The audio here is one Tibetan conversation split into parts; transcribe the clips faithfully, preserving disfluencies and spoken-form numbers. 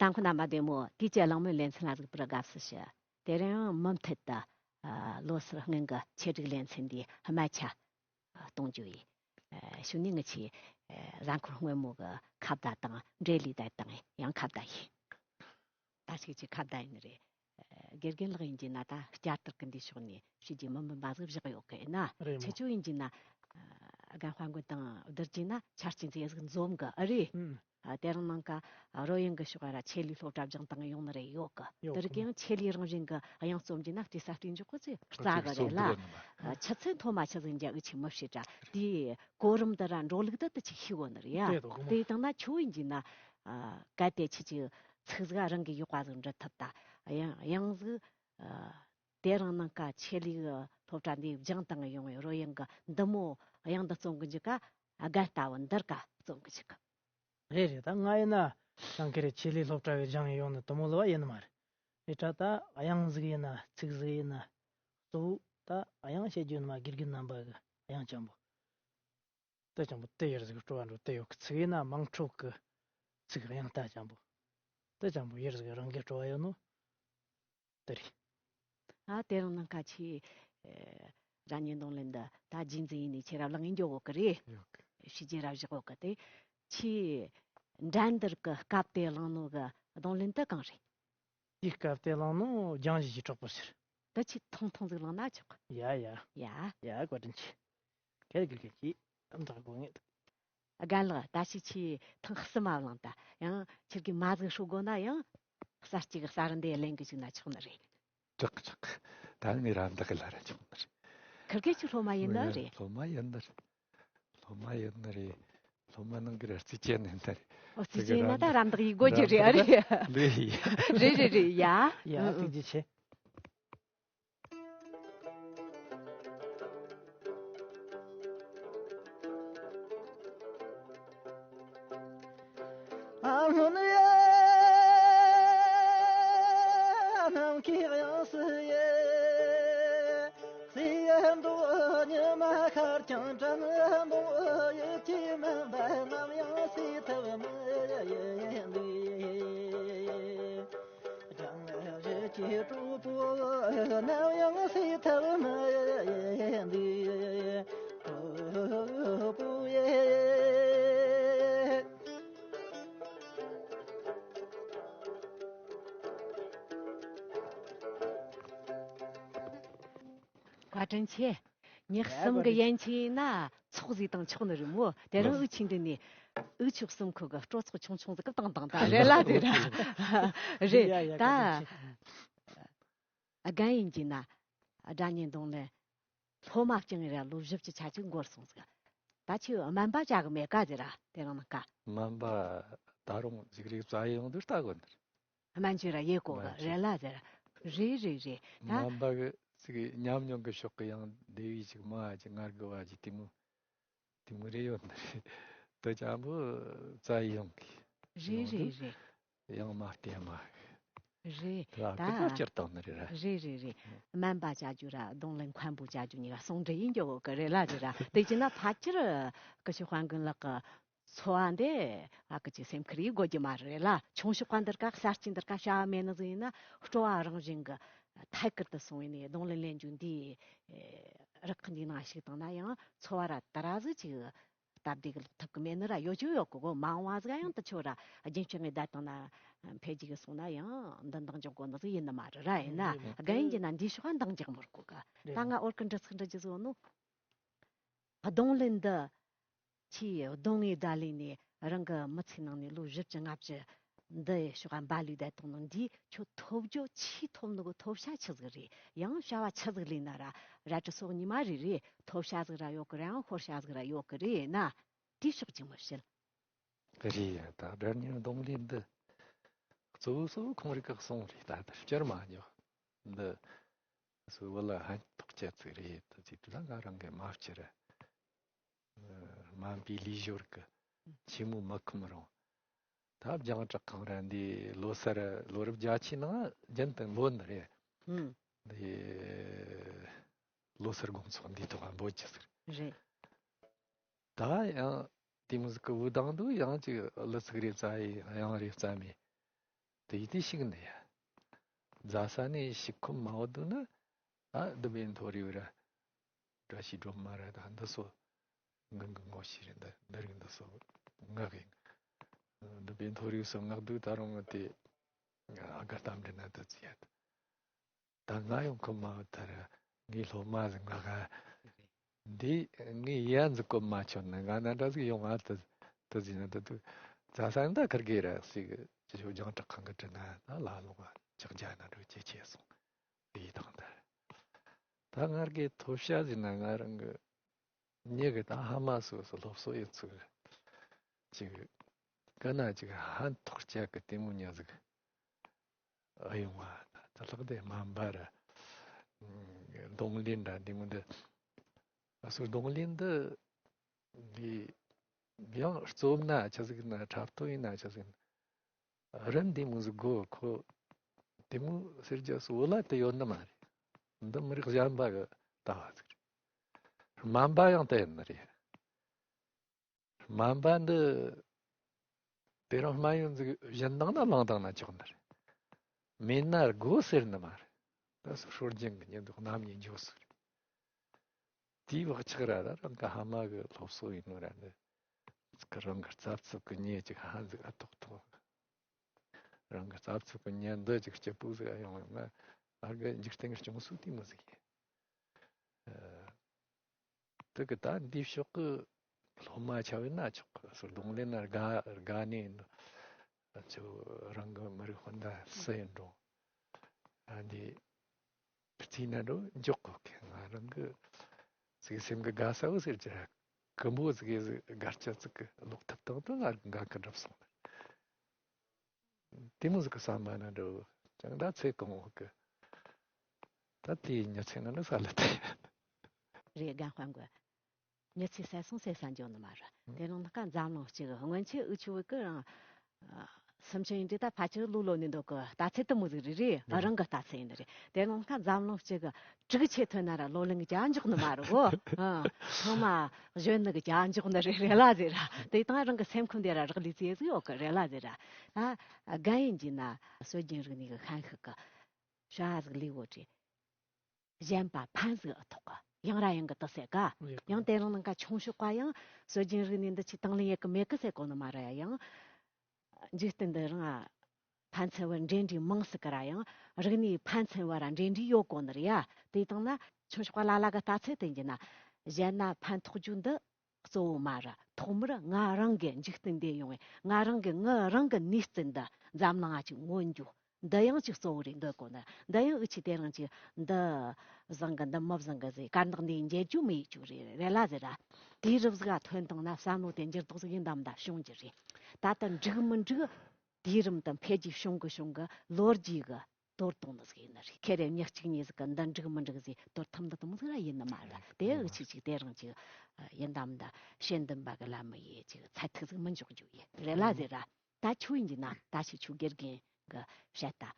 དང་ཁོ་ན་མ་བདེ་མོ་དེའི་ཀྱི་གླེང་མོལ་ལེ་ཚན་ལ་གཟིགས་པར་དགའ་བསུ་ཞུ། དེ་རིང་མུ་མཐུད་དུ་ལོ་སར་སྔོན་གྱི་ཆེད་སྒྲིག་ལེ་ཚན་འདིའི་སྨད་ཆ་གཏོང་རྒྱུ་ཡིན། ཞུ་ནི་ངི་ཆེ་གཟའ་འཁོར་སྔོན་མོ་གི་ཁ་བརྡ་དང་འབྲེལ་ལས་བསྡད་དང་ཡང་ཁ་བརྡ་ཡིན། ད་ཞིག་ཅིག་ཁ་བརྡ་ཡིན་ནི་རེད། དགེ་རྒན་ལགས་ཡིན་གྱི་ན་ད་བསྐྱར་དར་གི་འདི་ཕྱོགས་ནས་ཞུ་རྒྱུ་མི་མིན་པ་ཟིག་བཞག་ཡོད་གི་ཡིན་ན། རེད་མོ། ཁྱེད་ཆོ་ཡིན་གྱི་ན་རྒན་དཔལ་མགོན་དང་བསྡུར་གྱི་ན་ཆ་རྐྱེན་ཚེ་ཟིག་འཛོམས་གི་ཨ་རེད། ཨ་དེ་རིང་ནང་ཀ་རོལ་དབྱངས་གི་ཕྱོགས་ར་ཆེད་ལས་སློབ་གྲྭ་སྦྱང་སྟངས་ཡོང་ནི་རེད་ཡོད་གི། ཡོད་དེ་རིགས་ཡང་ཆེད་ལས་རང་བཞིན་གི་དབྱངས་རྩོམ་གྱི་ན་བལྟས་ས་བལྟས་འཇོག་གི་ཚེ་རྩ་གི་རེད་ལ། ཆུ་ཚོད་མཐོ་དམའ་ཆི་ཟིག་འཇག་གི་ཆེ་མི་བྱེད་དྲ་དེའི་གོ་རིམ་འདི་ར་འགྲོ་ལུགས་འདི་དུ་ཆི་ཤེས་གོ་ནི་རེད་ཡ། དེ་དང་ན་ཆུ་ཡིན་གྱི་ན་གལ་ཏེ་ཆི་ཆི་ཚིག་ཟིག་རང་གི་ཡོད་པ་ཟིག་འབྲི་ཐུབ་ད་དབྱངས་དབྱངས་ཟིག་དེ་རིང་ནང་ཀ་ཆེད་ལས་སློབ་གྲྭ་འདི་སྦྱང་སྟངས་ཡོང་བའི་རོལ་དབྱངས་ཀྱི་འདི་མོ་དབྱངས་འདི་རྩོམ་གི་འཇུག་ག་རྒན་ལྟ་བུ་འདིར་ཀ་རྩོམ་གི་འཇུག་ག་རེད་རེད། ད་ང་ཡིན་ན་ནང་ཁེ་རེ་ཆེད་ལས་སློབ་གྲྭ་བའི་སྦྱང་ཡོང་ནི་དུ་མོ་ལ་བ་ཡིན་ནི་མ་རེད། རེད་ད་ད་དབྱངས་ཟིག་ཡིན་ན་ཚིག་ཟིག་ཡིན་ན་གཙོ་བོ་ད་དབྱངས་བཤད་རྒྱུ་ནི་མ་དགེ་རྒན་རྣམ་པ་གི་དབྱངས་ཅན་པོ། དེ་ཅང་པོ་དེ་ཡར་ཟིག་སྤྲོ་བ་འགྲོ་དེ་ཡོད་གི་ཚིག་ཡིན་ན་དམངས་ཁྲོད་གི་ཚིག་དབྱངས་རྟ་ཅང་པོ། དེ་ཅང་པོ་ཡར་ཟིག་རང་གི་སྤྲོ་བ་ཡོད་ནོ་དེ་རེད། ཨ་དེ་རིང་ནང་ཁ་ཆེ་ར་ཉིན་གདོང་ལེན་འདི་ད་རྗེས་འཛིན་ཡིན་ནས་ཁྱེད་ར་བླངས་ཡིན་འགྱོ་གོ་གི་རེད། ཡོད་གི། ཕྱི་རྒྱལ་ར་བཞག་གོ་གི་དེ་ཆེ་འགྲན་བསྡུར་གི་སྐབས་དེ་བླངས་ནོ་གི་གདོང་ལེན་དེ་གང་རེད། དེའི་སྐབས་དེ་བླངས་ནོ་རྒྱང་བཞི་གི་གྲོགས་པོ་ཟེར། ད་ཆེ་ཐུང་ཐུང་ཟིག་བླངས་ན་ཆོག་གི། ཡ་ཡ། ཡ། ཡ་བཀའ་དྲིན་ཆེ། གལ་གི་གལ་གྱིས་ཨམ་ཐག་དགོས་ངེས། རྒན་ལགས་ད་ཞིག་ཆེ་ཐེངས་གསུམ་མ་བླངས་ད་ཡང་ཁྱེད་ཀྱི་མ་ཟིག་ཧྲུག་དགོས་ན་ཡང་གསར་གཅིག་གི་གསར་འདི་ལེན་གི་བཅུག་ན་ཆོག་ནི་རེད། ཆོག་ཆོག་ད་ངས་རམ་འདེགས་ལ་ར་ཆོག་ནི་རེད། ཁིར་གེ་ཆུ་སློབ་མ་ཡིན་ནི་རེད། སློབ་མ་ཡིན་ནི་རེད། སློབ་མ་ཡིན་ནི་རེད། སློབ་མ་ནང་གི་ར་རྩིས་ཅན་ཡིན་ནི་རེད། ཨོ་རྩིས་ཅན་ཡིན་ན་ད་རམ་འདེགས་ཡིན་དགོས་ཀྱི་རེད་ཨ་རེད། ལོས་ཡིན། རེད་རེད་རེད་ཡ། ཡ་ཐུགས་རྗེ་ཆེ། བཀའ་དྲིན་ཆེ། ཉག་གསུམ་གི་ཡན་ཆད་ན་ཚོགས་ཟིག་དང་ཆོག་ནི་རེད་མོ། དེ་རིང་ཨུ་ཆིང་འདི་ནས་ཨུ་ཆོག་གསུམ་ཁུ་གི་སྤྲོ་ཚོགས་ཆུང་ཆུང་ཟིག་གི་བཏང་བཏང་ད་རེད་ལ་དེ་ར་རེད་ད། རྒན་ཡིན་གྱི་ན་སྒྲ་སྙན་གདོང་ལེན་སློབ་མ་བསྐྱངས་ར་ལོ་བཞི་བཅུ་ཆ་ཅིག་འགོར་སོང་ཟིག་ད་ཁྱོད་སྨན་པ་བྱ་གི་མེད་ཀ་ཟེར་ར་དེ་རིང་ནང་ཀ་སྨན་པ་ད་རུང་ཟིག་རིག་རྩ་ཡོང་དུས་ལྟ་དགོས་ནི་རེད། སྨན་བཅོས་ར་ཡེ་གོ་གི་སྨན་བཅོས་རེད་ལ་ཟེར། རེད་རེད་རེད་ད། སྨན་པ་གི་ཅིག་ཉམས་མྱོང་གི་ཕྱོགས་གི་ཡང་སྡེ་བའི་ཅིག་མ་ཅིག་ངར་གི་བ་ཅིག་དེ་མོ་དེ་མོ་རེ་ཡོད་ནི་རེད། དེ་ཅང་པོ་རྩ་ཡི་ཡོང་གི་རེད་ཡོང་རེད་དུས་རེད། ཡང་མ་བལྟས་མ་གི་རེད་དེ་ལ་ད་སྐུ་ཚབ་སྤྱིར་བཏང་ནི་རེད་ར། རེད་རེད་རེད། སྨན་པ་བྱ་རྒྱུ་ར་གདོང་ལེན་མཁན་པོ་བྱ་རྒྱུ་གཉིས་ཀ་ཟུང་འབྲེལ་ཡིན་རྒྱུ་གི་རེད་ལ་ཟེར་ར། དེ་ཅི་ན་ཕལ་ཆེར་སྐུ་ཞབས་དཔལ་མགོན་ལགས་ཀྱི་འཚོ་བ་འདི་ཨ་ཀི་ཅིག་སེམས་ཁུར་ཡེ་དགོས་རྒྱུ་མ་རེད་ལ། ཆུང་ཤོས་པ་འདིར་ཀ་གསར་སྐྱེས་འདིར་ཀ་བྱ་བ་མེད་ནི་ཟིག་ཡིན་ན་སྤྲོ་བ་རང་བཞིན་གི་ཐད་ཀར་དུ་སོང་ཡིན་ནས་གདོང་ལེན་ལེན་རྒྱུ་འདི་རག་གི་འདི་ནང་ཞིག་བཏང་ན་ཡང་འཚོ་བ་ར་ད་ར་ཟིག་ཅིག་སྟབས་བདེ་གི་ཐུབ་གི་མེད་ནི་ར་ཡོད་ཅིག་ཡོད་གི་གོ། མ་འོངས་བ་ཟིག་ཡང་དུ་ཆོ་ར་རྒྱུན་ཆད་ངེས་བསྡད་བཏང་ན་འཕེལ་རྒྱས་གི་སོང་ན་ཡང་འདི་འདང་རྒྱག་དགོས་ནི་ཟིག་ཡིན་ནི་མ་རེད་ར། ཡིན་ན་རྒན་ཡིན་གྱི་ན་འདིའི་ཕྱོགས་འདང་རྒྱག་མི་དགོས་གི། ད་ང་འོར་གི་འདྲི་ཚིག་འདྲི་རྒྱུ་ཟིག་ནོ། གདོང་ལེན་འདི་ཆེས་གདོང་ངེས་ད་ལས་ནས་རང་གི་མི་ཚེ་ནང་ནས་ལོ་བཞི་བཅུ་ལྔ་བཅུ་འདི་ཕྱོགས་འབའ་ལུས་བསྡད་བཏང་ནོ་འདིས་ཁྱོད་ཐོབ་རྒྱུ་ཆེས་ཐོབ་ནོ་གི་ཐོབ་བྱ་ཆི་ཟིག་རེད། ཡང་བྱ་བ་ཆི་ཟིག་ལས་ན་ར་རལ་གྲི་སོགས་ཉི་མ་རེ་རེ་ཐོབ་བྱ་ཟིག་ར་ཡོད་གི་རེད། ཡང་ཤོར་བྱ་ཟིག་ར་ཡོད་གི་རེད་ན་དེའི་ཕྱོགས་ཅིག་མི་བཤད། རེད་ཡ། ད་སྒྲ་སྙན་གདོང་ལེན་འདི་གཙོ་བོ་གཙོ་བོ་ཁོང་རིག་གི་གསུང་རེད། ད་ལྟ་བསྐྱུར་མ་མྱོང་འདི་གཙོ་བོ་ལ་ཧན་ཐོག་ཆེ་ཚིག་རེད། ད་ཅིག་ལ་ང་རང་གི་མ་བསྐྱུར། སྨན་པའི་ལུས་ཞོར་གི་ཆེན་མོ་མི་ཁོམ་རུང་། ད་རྒྱང་བསྒྲགས་ཁང་ར་འདི་ལོ་སར་ལོ་རབས་བརྒྱད་ཅུའི་ནང་རྒྱུན་དུ་ལོ་ནི་རེད། ཧུམ། འདི་ལོ་སར་དགོང་ཚོགས་འདི་ཐོག་འབོད་ཀྱི་ཟེར། རེད། ད་ཡང་དེ་མོ་ཟིག་གི་འུ་དང་དུ་ཡང་ཅིག་གླུ་ཚིག་རེ་བཙལ་ཡི་དབྱངས་རེ་བཙལ་མི། དེ་ཡིན་དེ་ཞིག་ནི་ཡ། རྫ་ས་ནས་ཞིག་ཁོམ་མ་བོ་འདུག་ན། ཨ་བདུད་བྷེ་མཐོ་རིས་ར། བཀྲ་ཤིས་སྒྲོལ་མ་ར་ད་འདི་སོ། ངན་གི་ངོ་ཤེས་རེད། འདི་འདི་རིགས་འདི་སོ་ངག་གི། བདུད་བྷེ་མཐོ་རིས་སོ་ངག་འདུག་ད་རུང་ངི་དེ། ཨ་ག་གཏམ་འདྲི་ན་ད་ཙི་ཡ། ད་ང་ཡང་ཁོ་མ་བུ་ཐར། ངའི་སློབ་མ་ཟིག་ང་ག་འདི་ངའི་ཡ་འཛི་གོ་མ་ཆོད་ན་ང་ན་འདྲ་ཟིག་ཡོང་ང་ད་ད་ཟིན་ན་ད་དུ་རྫ་ས་ད་ཁར་གེ་ར་ཟིག་ཅི་ཞོ་རྒྱང་གྲགས་ཁང་གི་དྲི་ན་ད་ལ་ལོ་ང་ཅག་རྒྱ་ན་འགྲོ་ཅེ་ཆེ་སོང་། དེའི་དང་ད་ད་ངར་གེ་ཐོབ་ཤ་ཟིན་ན་ང་རང་གི་མྱི་གི་ད་ཧ་མ་སོ་སོ་སློབ་གསོ་ཡི་ཚུལ་ཅིག་ག་ན་ཅིག་ཧན་ཐོག་ཅག་གི་ལྟད་མོ་ཉ་ཟིག་ཨ་ཡོང་བ་ད་ལག་དེ་སྨན་པ་ར། གདོང་ལེན་ར་འདི་མོ་འདི། ཨ་སོ་གདོང་ལེན་འདི་འདི་ཡང་རྩོམ་ན་ཆ་ཟིག་ན་འཁྲབ་སྟོན་ཡིན་ན་ཆ་ཟིག་ན་རིན་འདི་མོ་ཟིག་དགོས་ཁོ། འདི་མོ་ཟེར་རྒྱ་སོ་བོ་ལ་དེ་ཡོད་ནི་མ་རེད། འདི་མི་རིགས་གཞན་པ་གི་ལྟ་བ་ཟིག་རེད། སྨན་པ་ཡང་དེ་ཡིན་ནི་རེད། སྨན་པ་འདི་དེ་རིང་སྨན་ཡོན་ཟིག་བཞིན་བཏང་ན་བླངས་བཏང་ན་ཆོག་ནི་རེད། མེད་ན་དགོས་ཟེར་ནི་མ་རེད། ད་སོ་སྲོལ་རྒྱུན་གི་ཉེན་དུ་རྣམ་གཉིས་འཇོག་ཟེར། དེའི་བག་ཆགས་ར་ད་རང་གི་ཧ་མ་གི་སློབ་གསོ་ཡིན་ནོ་ར་འདི། ཚིག་གི་རང་གི་རྩབ་རྩུབ་གི་ཉེས་ཅིག་ཧ་ཟིག་ཨ་ཐོག་ཐོག་རང་གི་རྩབ་རྩུབ་གི་ཉེས་འདི་ཅིག་སྐྱིད་པོ་ཟིག་ཨ་ཡོང་ཡོང་ན་ཨར་གི་འཇིག་རྟེན་གི་སྐྱོང་སུ་དེ་མོ་ཟིག་ཡིན། དེ་གི་ད་འདི་ཕྱོགས་གི་སློབ་མ་ཆ་བས་ན་ཆོག་གི་སོ་གདོང་ལེན་ན་དགའ་དགའ་ནས་ཚོ་རང་གི་མི་རིགས་ཧོན་ད་སུ་ཡིན་འགྲོ། ཨ་འདི་རྩིས་ན་འགྲོ་འཇོག་གོ་གི་ང་རང་གི་ཚིག་སེམས་གི་དགའ་ས་བོ་ཟེར་གྱི་ར་ཀི་འབོ་ཟིག་གི་ཟིག་དགའ་སྐྱ་ཚིག་གི་ལོག་ཐབས་དང་དུ་ང་དགའ་གི་འགྲུབ་སོང་ནི། དེ་མོ་ཟིག་གི་བསམ་པ་ན་འགྲོ་ཀྱང་ད་ཚེ་གང་བོ་གི་ད་དེའི་ཉི་ཚེ་ན་ནི་ས་ལ་དེ་རེད། རྒན་དཔལ་མགོན། མྱི་ཚེ་ཟད་སོང་ཟེར་ས་འཇོག་ནི་མ་རེད། དེ་རིང་ནི་ཀ་འཛམ་གླིང་གཅིག་སྔོན་ཆད་འུ་ཆོ་བོད་གི་རང་སུམ་ཆེན་ཡིན་དུས་ད་ཕལ་ཆེར་ལོ་ལོ་ནས་འདུག་གི་ལྟ་ཚུལ་དེ་མོ་ཟིག་རེད་རེད། རང་གི་ལྟ་ཚུལ་ཡིན་ནི་རེད། དེ་རིང་ནི་ཀ་འཛམ་གླིང་གཅིག་དྲུག་ཆེ་ཐོན་ན་ར་ལོ་ལིང་གི་ཅ་འཇོག་ནི་མ་རེད་གོ་ཚང་མ་གཞོན་ནི་གི་ཅ་འཇོག་ནི་རེད་རེད་ལ་ཟེར་ར། དེ་དང་རང་གི་སེམས་ཁོང་དེ་ར་རག་ལས་ཚེ་ཟིག་ཡོད་གི་རེད་ལ་ཟེར་ར། ད་རྒན་ཡིན་གྱི་ན་སྲོལ་རྒྱུན་རིག་གནས་གི་ཤན་ཤུགས་གི་ཤ་ཟིག་ལས་འོ་རེད། གཞན་པ་ཕན་ཟིག་ཨ་ཐོག་གི་ཡང་ར་ཡང་གི་དུ་ཟེར་ག་ཡང་དེ་རིང་ནང་ཀ་ཆུང་ཤོག་པ་ཡང་སྲོལ་རྒྱུན་རིག་གནས་འདི་ཆི་དང་ལེན་ཡེ་གི་མེད་གི་ཟེར་གོ་ནི་མ་ར་ཡ། ཡང་འཇིག་རྟེན་འདི་རང་ཨ་ཕན་ཚུན་བར་འབྲེལ་འདྲིས་མང་སྲིད་གི་ར། ཡང་རིག་གནས་ཕན་ཚུན་བར་འབྲེལ་འདྲིས་ཡོད་གོ་ནི་ར་ཡ། དེ་དང་ན་ཆུང་ཤོག་པ་ལ་ལ་གི་ལྟ་ཚུལ་དེ་འགྱི་ན་གཞན་ན་ཕན་ཐོགས་རྒྱུ་འདི་གཙོ་བོ་མ་ར། ཐོག་མར་ང་རང་གི་འཇིག་རྟེན་འདི་ཡོང་བའི་ང་རང་གི་ངི་རང་གི་ནུས་རྩལ་འདི་འཛམ་གླིང་ང་ཅིག་མངོན་རྒྱུ། འདི་ཡང་ཅིག་གཙོ་བོ་རེད་འདོད་གོ་ནི། འདི་ཡང་འུ་ཆི་དེ་རིང་ཅིག་འདི་བཟང་གི་འདི་མི་བཟང་གི་ཟེར་དཀར་ནག་འདི་འཇལ་རྒྱུ་མི་ཡིག་ཅུ་རེད་རེད་ལ་ཟེར་ར། དེའི་རིབ་ཟིག་ག་ཐོན་བཏང་ན་བསམ་བློ་དེ་འགྱུར་ལྡོག་ཟིག་ཡིན་དམ་ད་བྱུང་རྒྱུ་རེད། ད་ལྟ་འགྲིག་མི་འགྲིག་དུས་རིམ་དང་འཕེལ་རྒྱས་བྱུང་གི་བྱུང་གི་ལོ་རྒྱུས་གི་དོར་གཏོང་ནི་ཟིག་ཡིན་ནི་རེད། ཁེ་རེ་མྱི་གཅིག་གཉིས་ཟིག་གི་འདི་འགྲིག་མི་འགྲིག་ཟིག་དོར་ཐུབ་འདི་དུ་མོ་ཟིག་ར་ཡིན་ནི་མ་རེད། དེ་འུ་ཆི་ཅིག་དེ་རིང་ཅིག་ཡིན་དམ་ད་ཤེས་ལྡན་པ་གི་ལ་མི་ཡེ་ཅིག་ཚད་ཐིག་ཟིག་མི་འཇོག་རྒྱུ་ཡིན་རེད་ལ་ཟེར་ར། ད་ཆོས་ཡིན་གྱི་ན་ད་ཞིག་ཆོས་དགེ་རྒན་གི་བཤད་ད།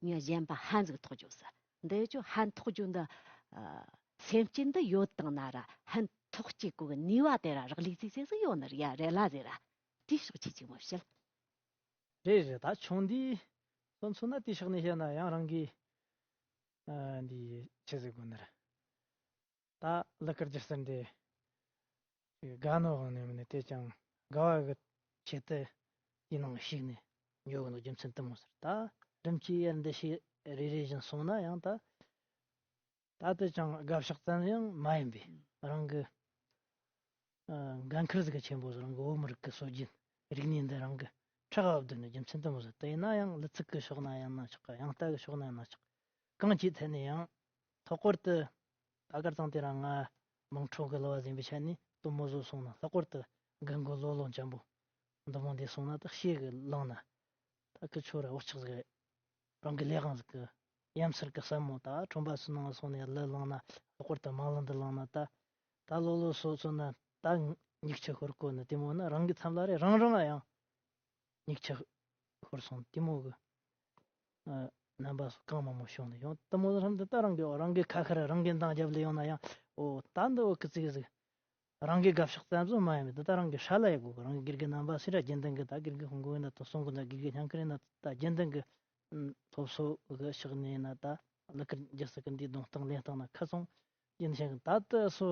ཉོན་གཞན་པ་ཧན་ཟིག་ཐོགས་རྒྱུ་ཟེར། འདི་ཆོས་ཧན་ཐོགས་རྒྱུ་འདི་ཨ་སེམས་ཅན་འདི་ཡོད་དང་ན་ར་ཧན་ཐོགས་སྐྱེ་གོ་གི་ནུས་པ་དེ་ར་རག་ལས་ཙི་ཙི་ཟིག་ཡོད་ནི་རེད་ཡ་རེད་ལ་ཟེར་ར། དེའི་ཕྱོགས་ཆེ་ཅིག་མོ་བཤད། རེད་རེད། ད་ཆུང་འདིའི་སོ་མཚོན་ན་དེའི་ཕྱོགས་ནས་བཤད་ན་ཡང་རང་གི་ཨ་འདི་ཆི་ཟིག་གོ་ནི་རེད། ད་ལི་ཀར་རྒྱལ་སྲིད་འདི་དགའ་ནོ་དབང་ནས་མིན་ནས་དེ་ཀྱང་དགའ་བ་གི་ཆེད་དུ་དེའི་ནང་ཞུགས་ནས་འཇོག་གི་ནོ་རྒྱུ་མཚན་དུ་མོ་ཟེར། ད་རིམ་གྱིས་ཡར་འདི་ཞིག་རེ་རེ་བཞིན་སོང་ན་ཡང་ད་ད་དེ་ཀྱང་དགའ་ཕྱོགས་ཙམ་ཡང་མ་ཡིན་པའི་རང་གི་ཨ་འགན་ཁུར་ཟིག་གི་ཆེན་པོ་ཟིག་རང་གི་བོད་མི་རིགས་ཀྱི་སྲོལ་རྒྱུན་རིག་གནས་འདི་རང་གི་ཕྲག་ག་བསྡུས་ནས་རྒྱུ་མཚན་དུ་མོ་ཟེར། དེ་ཡིན་ན་ཡང་ལི་ཚིག་གི་ཕྱོགས་ན་ཡང་ན་ཆོག་ག་ཡང་ལྟ་གི་ཕྱོགས་ན་ཡང་ན་ཆོག་གང་ཅིའི་ཐད་ནས་ཡང་ལྷག་པར་དུ་ད་གར་ཚང་དེ་རང་ང་དམངས་ཁྲོད་གི་ལོ་བ་ཟིན་པའི་ཆ་ནས་དུ་མོ་བཟོ་སོང་ན་ལྷག་པར་དུ་རྒན་རྒོན་ལོ་ལོན་ཅན་པོ་འདི་མོ་འདི་སོང་ན་ད་ཤེས་གི་ལང་ན་ད་ཁི་ཆོ་ར་བག་ཆགས་ཟིག་རང་གི་ལས་དབང་ཟིག་གི་ཡ་མཚར་གི་ཟབ་མོ་ད་ཁྲོམ་པ་སུ་ནང་སོང་ནས་ལི་ལང་ན་ལྷག་པར་དུ་མང་ལང་འདི་ལང་ན་ད་ད་ལོ་ལོ་སོ་སོ་ན་ད་མིག་ཆུ་ཤོར་གོ་ནི་དེ་མོ་ན་རང་གི་མཚམས་ལ་རེ་རང་རང་ཡང་མིག་ཆུ་ཤོར་སོང་དེ་མོ་གི་ཨ་རྣམ་པ་སོགས་གང་མང་མང་བྱུང་ནས་ཡང་དེ་མོ་རང་འདི་ལྟ་རང་གི་རང་གི་ཁ་ཁར་རང་གི་འདང་རྒྱབ་ལས་ཡོང་ན་ཡང་ཨོ་ད་འདི་འོ་ཀི་ཙིག་ཟིག་ རང་གི་དགའ་ཕྱོགས་ཙམ་བཟོ་མ་ཡིན་པའི་ད་ད་རང་གི་ཧྲ་ལ་ཡི་གོ་གི་རང་གི་དགེ་རྒན་རྣམ་པ་སེ་ར་རྒྱུན་ལྡན་གི་ད་དགེ་རྒན་ཧོང་གོ་ཡིན་ན་ད་སོང་གི་ད་དགེ་རྒན་སྙན་ཁུར་ཡིན་ན་ད་རྒྱུན་ལྡན་གི་ཨུམ་སློབ་གསོ་གི་ཕྱག་ནས་ཡིན་ན་ད་གླུ་གར་རྒྱུ་སྲིད་གི་འདིའི་གདོང་སྟངས་ལེན་སྟངས་ན་ཁ་ཚོང་ཡིན་ཞིང་ད་ལྟ་སོ་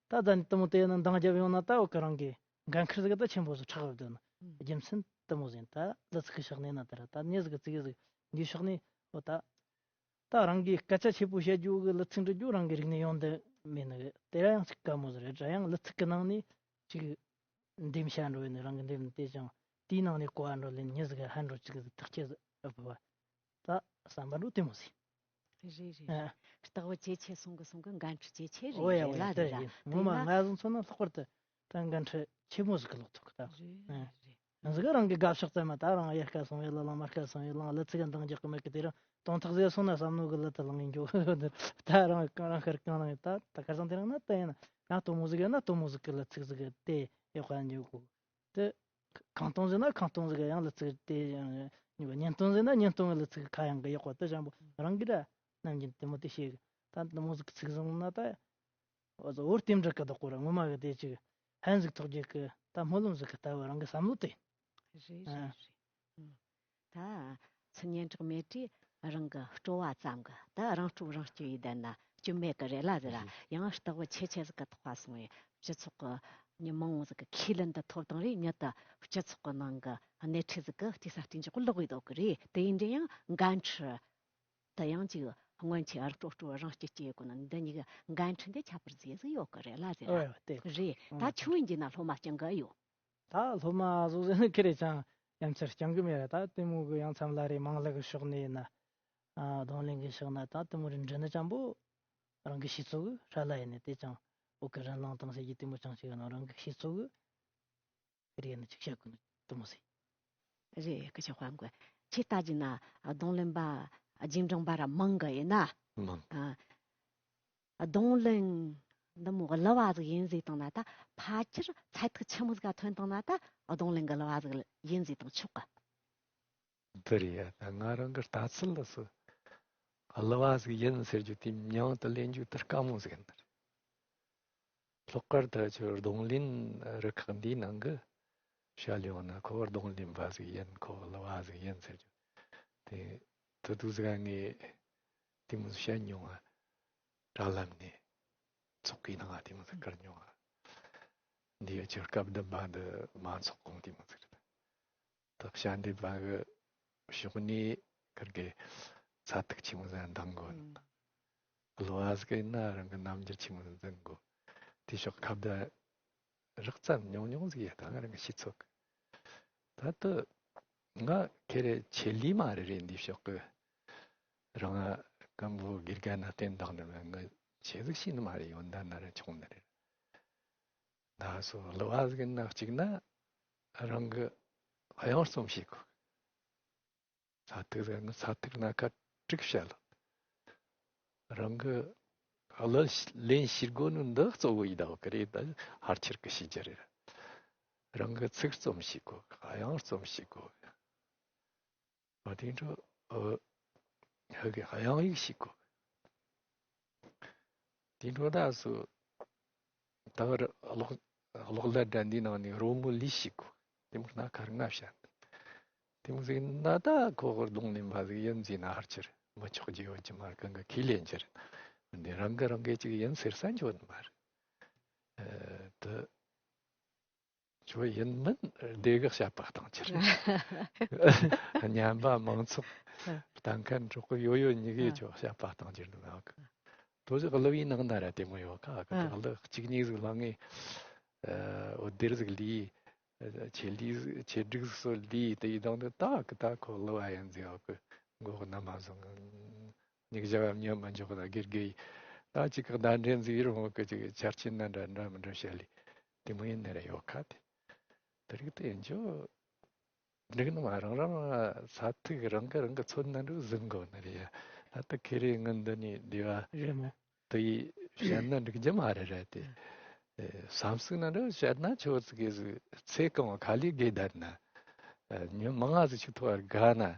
ད་ད་ནི་དུ་མོ་དེ་ཡིན་ན་འདང་རྒྱབ་ཡོང་ན་ད་འོ་གི་རང་གི་འགན་ཁུར་ཟིག་ད་ཆེན་པོ་ཟིག་ཁྲག་བབ་དོན་རྒྱུ་མཚན་དུ་མོ་ཟིན་ད་གླུ་ཚིག་གི་ཕྱག་ནས་ཡིན་ན་ད་ར་ད་ནི་ཟིག་གི་ཙིག་གི་ཟིག་འདིའི་ཕྱག་ནས་འོ་ད། ད་རང་གིས་སྐད་ཆ་ཆེ་པོ་བཤད་རྒྱུ་གི་གླུ་ཚིག་འབྲི་རྒྱུ་རང་གི་རིག་གནས་ཡོང་དེ་མེད་ནི་གི་དེ་ར་ཡང་ཅིག་དཀའ་མོ་ཟིག་རེད་དྲ་ཡང་གླུ་ཚིག་གི་ནང་ནས་ཅིག་འདེམས་བྱ་འགྲོ་ཡིན་ནི་རང་གི་འདེམས་ནི་དེ་ཅང་དེའི་ནང་ནས་གོ་བ་འགྲོ་ལེན་མྱི་ཟིག་གི་ཧ་འགྲོ་ཅིག་གི་ཐག་ཆེ་ཟིག་ཨ་བུ་བ་ད་བསམ་པ་འགྲོ་དེ་མོ་ཟིག་རེད་རེད། ཨ། སྟག་བུ་ཇེ་ཆེ་སོང་གི་སོང་གི་འགན་འཁྲི་ཇེ་ཆེ་རེད་འོ་ཡ་རེད་འོ་ཡ་ལ་དེ་རེད་ལ་ཡིན་དེ་ངོ་མ་ན། ང་ཟིག་མཚོན་ན་ལྷག་པར་དུ་ད་འགན་འཁྲི་ཆེ་མོ་ཟིག་གི་ལོག་ཐུབ་གི་ད། རེད་ཨ། རེད། ང་ཟིག་ག་རང་གི་དགའ་ཕྱོགས་ཙམ་མ་ད་རང་ཡར་ཁ་སོང་བའི་ལ་ལང་མར་ཁ་སོང་བའི་ལང་ལ་ཚིག་ག་འདང་རྒྱག་གི་མེད་གི་དེ་རང་དོན་ཐག་ཟེ་སོང་ན་བསམ་ནོ་གི་ལ་ད་ལང་ཡིན་འགྱོ་ད་རང་གང་རང་ཁར་གང་རང་ད་ད་ཁར་སང་དེ་རང་ན་ད་ཡིན་ན་ཡང་དོ་མོ་ཟིག་ཡོད་ན་དོ་མོ་ཟིག་གི་ལ་ཚིག་ཟིག་གི་དེ་ཡག་པ་འགྱོ་གོ་དེ་ཁང་སྟོང་ཟིག་ན་ཁང་སྟོང་ཟིག་གི་ཡང་ལ་ཚིག་དེ་ཉིན་སྟོང་ཟིག་ན་ཉིན་སྟོང་གི་ལ་ཚིག་ཁ་ཡང་གི་ཡག་པ་དེ་བྱང་པོ་རང་གི་ར་ནམ་རྒྱུན་དེ་མོ་དེ་ཤེས་གི་ད་དོ་མོ་ཟིག་ཚིག་བཟུང་ན་ད། འོ་ཙི་འོ་རྟེན་འབྲེལ་གི་བདག་པོ་ར་ངོ་མ་གི་དེ་ཅིག་ཕན་ཟིག་ཐོགས་རྒྱུ་གི་ད་སྨོན་ལམ་ཟིག་གི་ལྟ་བུ་རང་གི་བསམ་བློ་དེ། རེད་རེད་ཨ། རེད་རེད། ཨང་། ད་ཚུ་སྙན་གྲགས་མེད་དུས་རང་གི་སྤྲོ་བ་ཙམ་གི་ད་རང་སྤྲོ་རང་སྐྱིད་ཡིན་བསྡད་ན་སྐྱིད་མེད་གི་རེད་ལ་ཟེར་ར་ཡང་སྟག་བུ་ཆེ་ཆེ་ཟིག་གི་ཐོག་ཁ་སོང་བས་སྤྱི་ཚོགས་གི་མྱི་མང་བོ་ཟིག་གི་ཁས་ལེན་དུ་ཐོབ་དང་རེད་མྱི་ད་སྤྱི་ཚོགས་གི་ནང་གི་སྣེ་ཁྲིད་ཟིག་གི་བལྟས་ས་བལྟས་འཇོག་གི་ལོག་གི་འདུག་གི་རེད་དེ་ཡིན་དུས་ཡང་འགན་འཁྲི། ད་ཡང་ཅིག་སྔོན་ཆད་ཨར་སྤྲོ་སྤྲོ་རང་སྐྱིད་སྐྱིད་གོ་ན་འདི་གཉིས་ཀྱི་འགན་འཁྲི་འདི་ཁྱད་པར་ཟེ་ཟིག་ཡོད་གི་རེད་ལ་ཟེར་ཨོ་ཡ་དེ་རེད། ད་ཆུ་བོ་འགྱིས་ན་སློབ་མ་སྐྱང་གི་ཡོད། ད་སློབ་མ་བཟོ་ཟེར་ནི་ཁེ་རེ་ཅང་ཡང་ཆར་སྐྱང་གི་མེད་རེད། ད་དེ་མོ་གི་ཡང་མཚམས་ལ་རེ་མང་ལ་གི་ཕྱོགས་ནས་ཡིན་ན་ཨ་རྡུང་ལེན་གི་ཕྱོགས་ན་ད་དེ་མོ་རེ་འདྲི་ནི་ཅང་པོ་རང་གི་ཤེས་ཚོད་གི་ཧྲ་ལ་ཡིན་ནི་དེ་ཅང་བོད་གི་རིན་ལང་དང་ཟེར་གྱི་དེ་མོ་ཅང་ཞིག་ཡིན་ན་རང་གི་ཤེས་ཚོད་གི་རེད་ནི་ཅིག་བཤད་དགོས་ནི་དུ་མོ་ཟེར། རེད་སྐུ་ཞབས་དཔལ་མགོན། ཁྱེད་ལྟ་རྒྱུ་ན་རྡུང་ལེན་པ་རྒྱུན་འབྲིང་པ་ར་མང་གི་ཡིན་ན། མང་། ཨ། རྡུང་ལེན་འདི་མོ་གླུ་བ་ཟིག་ཡིན་ཟེར་བཏང་ན་ད་ཕལ་ཆེར་ཚད་ཐིག་ཆི་མོ་ཟིག་ག་ཐོན་བཏང་ན་ད་རྡུང་ལེན་གི་གླུ་བ་ཟིག་ཡིན་ཟེར་བཏང་ཆོག་གི། འདི་རེད་ཡ། ད་ང་རང་གི་ལྟ་ཚུལ་ལ་སོ། གླུ་བ་ཟིག་ཡིན་ཟེར་རྒྱུ་དེ་མྱིང་དུ་ལེན་རྒྱུ་དེ་དཀའ་མོ་ཟིག་ཡིན་ནི་རེད། ལྷག་པར་དུ་ཁྱོད་རྡུང་ལེན་རུ་ཁག་འདིའི་ནང་གི་བཤད་ཡོང་ན་ཁོ་རྡུང་ལེན་པ་ཟིག་ཡིན་ཁོ་གླུ་བ་ཟིག་ཡིན་ཟེར་རྒྱུ་དེ་དུ་དུ་ཟིག་ངས་དེ་མོ་ཟིག་བཤད་མྱོང་ང་། དྲ་ལམ་ནས་ཚོགས་ཀྱི་ནང་ང་དེ་མོ་ཟིག་བཀར་མྱོང་ང་། འདི་ཡོད་ཁྱོད་སྐབས་བདུན་པ་འདི་མ་ཚོགས་གོང་དེ་མོ་ཟིག་རེད། ད་ཞལ་འདེབས་པ་གི་ཕྱོགས་ནས་ཁིར་གི་ཚད་ཐིག་ཆེན་མོ་ཟིག་འདང་དགོས། ཨང་། གླུ་བ་ཟིག་ཡིན་ན་རང་གི་རྣམ་འགྱུར་ཆེན་མོ་ཟིག་འཛིན་དགོས། དེ་ཕྱོགས་ཁ་བརྡ་རགས་ཙམ་ཉུང་ཉུང་ཟིག་ཡོད་ད་ང་རང་གི་ཤེས་ཚོད་གི། ད་ལྟ་ང་ཁེ་རེ་ཆེད་ལས་མ་རེད་རེད་འདི་ཕྱོགས་གི། རང་ང་སྐམ་པོ་དགེ་རྒན་ན་བསྟེན་བཏང་ནི་མེད་ང་ཆེ་ཟིག་ཤེས་ནི་མ་རེད་ཡོན་ཏན་ན་རེད་ཆུང་ནི་རེད། ད་སོ་གླུ་བ་ཟིག་ཡིན་ན་གཅིག་ན་རང་གི་དབྱངས་རྩོམ་ཤེས་དགོས། ས་ཐིག་ཟིག་ཡིན་ན་ས་ཐིག་སྣ་ཁ་དྲུག་བཤད་ལ། རང་གི་གླུ་ལེན་ཤེས་དགོས་ནི་འདི་གཙོ་བོ་ཡིན་ད་གི་རེད། ད་ཕལ་ཆེར་གི་ཤེས་རྒྱུ་རེད། རང་གི་ཚིག་རྩོམ་ཤེས་དགོས། དབྱངས་རྩོམ་ཤེས་དགོས། ཨ་དེ་འཕྲོ་ཨ་ཧ་གི་དབྱངས་ཡིག་ཤེས་དགོས། དེ་འཕྲོ་ད་སུ་ད་བར་གློག་གློག་ཀླད་དྲ་འདིའི་ནང་ནས་རོལ་མོ་ལས་ཤེས་དགོས། དེ་མོ་སྣ་ཁ་ལྔ་བཤད། དེ་མོ་ཟིག་ན་ད་ཁོ་ཧོར་གདོང་ལེན་པ་ཟིག་ཡིན་ཟེར་ན་ཧར་ཆེར་མི་ཆོག་རྒྱུ་ཡོད་ཀྱི་མ་རེད། གང་གི་ཁས་ལེན་རྒྱུ་རེད། འདི་རང་གི་རང་གི་ཅིག་ཡིན་ཟེར་ས་འཇོག་ནི་མ་རེད། ཨ་དེ། ཁྱོད་ཡིན་མིན་སྡེ་གི་བཤད་པ་གཏང་ཁྱེར། ཉམས་པ་མང་ཚོགས་ལྟ་མཁན་གྲོགས་པོ་ཡོད་ཡོད་གཉིས་གིས་ཁྱོད་བཤད་པ་གཏང་ཁྱེར་འདུག་ཨ་ཁུ། དོ་ཅིག་གླུ་བའི་ནང་ན་ར་དེ་མོ་ཡོད་ཁ་ཨ་ཁུ། ཨ། གླུ་གཅིག་གཉིས་ཟིག་བླངས་ངས་འོད་སྡེར་ཟིག་ལས། ཆེ་ལས་ཆེ་སྒྲིག་ཟིག་སོ་ལས་དེ་ཡི་དང་དུ་ད་ཨ་ཁུ་ད་ཁོ་གླུ་བ་ཡིན་ཟིག་ཨ་ཁུ་མགོ་གནམ་མ་བཟུང་། མྱིག་ཞར་བ་མྱི་མི་འཇོག་ན་དགེ་དགེ་ཡིས། ད་ཅིག་གི་བརྡ་འདྲེན་ཟིག་ཡིན་རུང་གི་ཅིག་ཆ་རྐྱེན་ན་འདྲ་འདྲ་མི་འདྲ་བཤད་ལས་དེ་མོ་ཡིན་ནི་རེད་ཡོད་ཁ་དེ། དེ་རིགས་དེ་ཡིན་ཆོག་འགྲིག་ནི་མ་རང་རང་ས་ཐིག་རང་གི་རང་གི་ཚོད་ན་འགྲོ་ཟིན་དགོ་ནི་རེད་ཡ། ད་ལྟ་ཁེ་རེ་ངན་འདི་ནི་བདེ་བ་རེད་མོ། དེ་ཡིས་བཤད་ན་འགྲིག་རྒྱུ་མ་རེད་ར་དེ། ཨེ་བསམ་སྲུང་ན་འགྲོ་བཤད་ན་ཆོག་ཙི་གེ་ཟིག་ཚེ་གང་བ་ཁ་ལས་དགོས་བསྡད་ན། ཨེ་མྱི་མང་ང་ཟིག་ཅིག་ཐོག་དགའ་ན།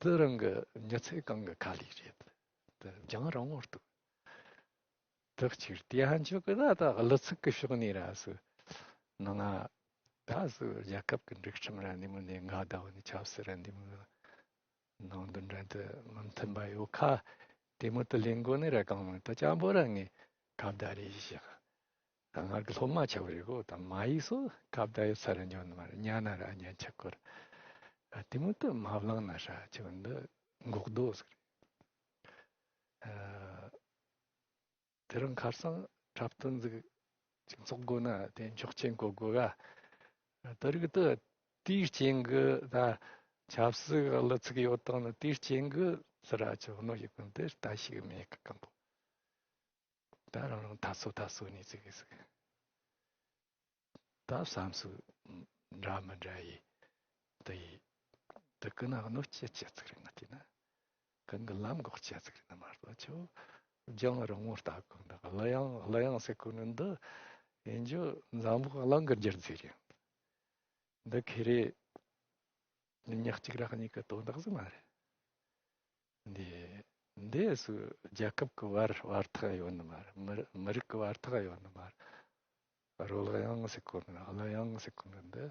དེ་རང་གི་མྱི་ཚེ་གང་གི་ཁ་ལས་རེད། དེ་རྒྱང་རིང་བོར་འདུག་ལག་ཅིག་དེ་ཧན་ཆོག་གི་ད་ད་གླུ་ཚིག་གི་ཕྱོགས་ནས་ར་སུ་ནང་ང་ད་སུ་རྒྱལ་ཁབ་ཀྱི་འབྲུག་ཁྲིམས་ར་འདི་མོ་ནས་ང་ད་བ་ནས་ཆབ་སྲིད་ར་འདི་མོ་ནང་དོན་འདྲ་དུ་མི་མཐུན་པ་ཡོད་ཁ། དེ་མོ་དུ་ལེན་དགོ་ནི་ར་གང་མི་ད་ཅང་པོ་ར་ངས་ཁ་བརྡ་རེ་ཞིག་ང་གི་སློབ་མ་ཆགས་རེ་གོ་ད་མ་ཡིག་སོ་ཁ་བརྡ་ཡོད་ས་ར་འཇོག་ནི་མ་རེད། ཉན་ན་ར་ཉན་ཆ་གོ་ར། དེ་མོ་དུ་མ་བླངས་ན་ཧྲ་ཆེ་བ་འདི་འགོག་རྡོ་ཟེར། དེ་རིང་ཁ་སང་འཁྲབ་སྟོན་ཟིག་ཅིག་འཚོགས་དགོས་ན་དེ་འཁྱོག་ཆེན་གོ་དགོས་ག། དེ་རིགས་དུ་དེའི་རྐྱེན་གི་ད་ཆབ་སྲིད་གི་གླུ་ཚིག་ཡོད་སྟངས་ནི་དེའི་རྐྱེན་གི་ཟེར་ར་ཆོག་ནོ་ཡི་ཀུན་དེ་ལྟ་ཞིག་མེད་གི་གང་པོ། ད་རང་རང་ད་སོ་ད་སོ་ནས་ཚིག་གི་ཟིག་ད་བསམ་སུ་འདྲ་མི་འདྲ་ཡི་དེ་ཡི་དེ་ཀི་ན་གནོད་ཅི་ཅི་ཚིག་རེད་ང་དེ་ན། གང་གི་ལམ་འགོག་ཅི་ཚིག་རེད་ན་མ་གཏོགས་ཆོ་རྒྱང་རིང་མོ་ལྟ་གོ་འདི་གླུ་དབྱངས་གླུ་དབྱངས་ཟེར་གོ་ནི་འདི་ཡིན་རྒྱུ་འཛམ་བུ་གླིང་གི་རྒྱུ་མཚན་རེད། འདི་ཁེ་རེ་ཉག་གཅིག་རག་གཉིས་ཀྱི་དོན་དག་ཟིག་མ་རེད། འདི་འདི་སུ་རྒྱལ་ཁབ་ཀྱི་བར་བར་ཐག་ཡོད་ནི་མ་རེད། མི་མི་རིགས་ཀྱི་བར་ཐག་ཡོད་ནི་མ་རེད། རོལ་དབྱངས་ཟེར་གོ་ནི་གླུ་དབྱངས་ཟེར་གོ་ནི་འདི་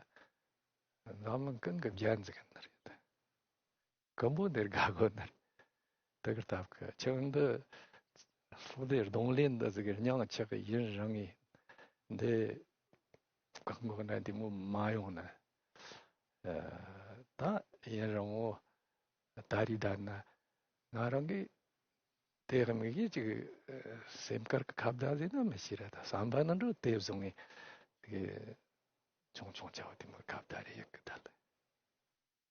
འཛམ་གླིང་ཀུན་གྱི་རྒྱན་ཟིག་ཡིན་ནི་རེད། ཀུན་པོ་འདིར་དགའ་དགོས་ནི་རེད། དེ་གི་སྟབས་ཀྱི་ཆུ་འདི་སློབ་སྡེ་རྡུང་ལེན་འདི་ཟིག་གི་སྙིང་ཆགས་ཀྱི་ཡུན་རིང་ངེ་འདི་བཀག་འགོག་ན་འདི་མོ་མ་ཡོང་ན། ཨ། ད་ཡུན་རིང་བོ་ད་རེས་བསྡད་ན་ང་རང་གི་དེ་དམིགས་ཡུལ་ཅིག་སེམས་དཀར་གི་ཁ་བརྡ་ཟེར་ན་མི་ཤེས་ར། ད་བསམ་པ་ནི་འགྲོ་དེ་བཟུང་ངེ་གི་ཆུང་ཆུང་ཆ་བ་དེ་མོ་ཁ་བརྡ་རེ་ཡག་གི་ད་ལ།